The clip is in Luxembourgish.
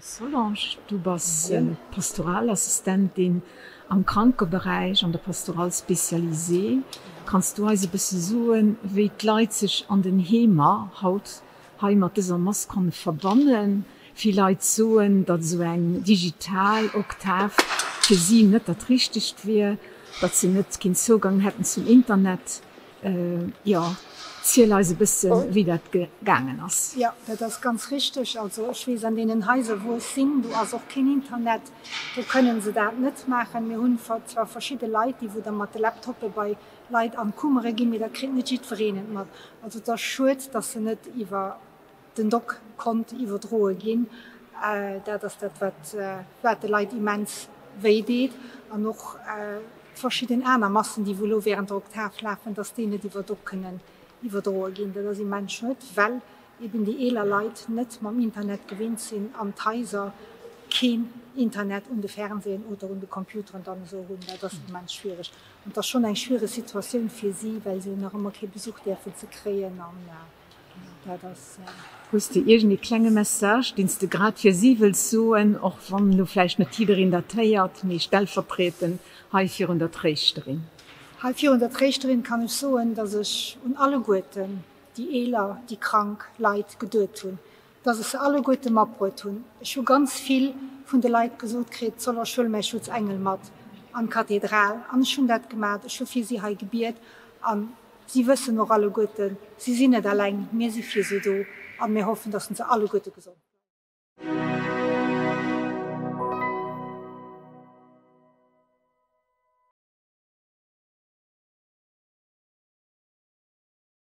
Solange, du bass Pastoralassistentin am Krankeberäich an der Pastorale spécialisée. Kanns du eis e bësse soen, wéi d'Leit sech an den Heemer haut hei mat dëser Mass konne verbannen? Vill Leit soen, datt esou eng digital Oktav fir si net dat Richtegt wier, datt se net keen Zougang hätten zum Internet. Jo, ziel eis e bëssen, wéi dat gaangen ass. Jo, dat ass ganz richteg. Also ech weess, an deenen Haiser, wou ech sinn, do ass och keen Internet, do kënnen se dat net maachen. Mir hunn zwar verschidde Leit, déi wou da mat de Laptoppe bei Leit an d'Kummere ginn, mee da kritt net jiddwereen et mat. Also et ass schued, dass se net iwwer den Doc konnt iwwerdroe ginn. Dat ass dat, wat wat de Leit immens wéi deet. An och verschidden aner Massen, déi wou elo während der Oktav lafen, dass déi net iwwer Doc kënnen iwwerdroe ginn. Dat ass immens schued, well eben déi eeler Leit net mam Internet gewinnt sinn an d'Haiser keen Internet un de Fernsehen oder un de Computeren dann esou hunn. Dat ass immens schwiereg. An et ass schonn eng schwiereg Situatioun fir si, well se jo nach ëmmer kee Besuch däerfen ze kréien an dat ass. Hues de iergend ee klenge Message, deen s de grad fir si wëlls soen, och wann elo vläicht net jiddereen dat héiert, mee stellvertrietend hei virun der Tréischterin? Hei virun der Tréischterin kann ech soen, dass ech un alleguerten déi eeler, déi krank Leit geduet hunn, dass ech se alleguerte matbruet hunn. Ech hu ganz vill vun de Leit gesot kritt, Soll ech huele mäi Schutzengel mat an d'Kathedral. An ech hunn dat gemat, ech hu fir si hei gebiet an si wëssen och alleguerten, si sinn net alleng, mir si fir si do a mir hoffen, dass se alleguerte gesond.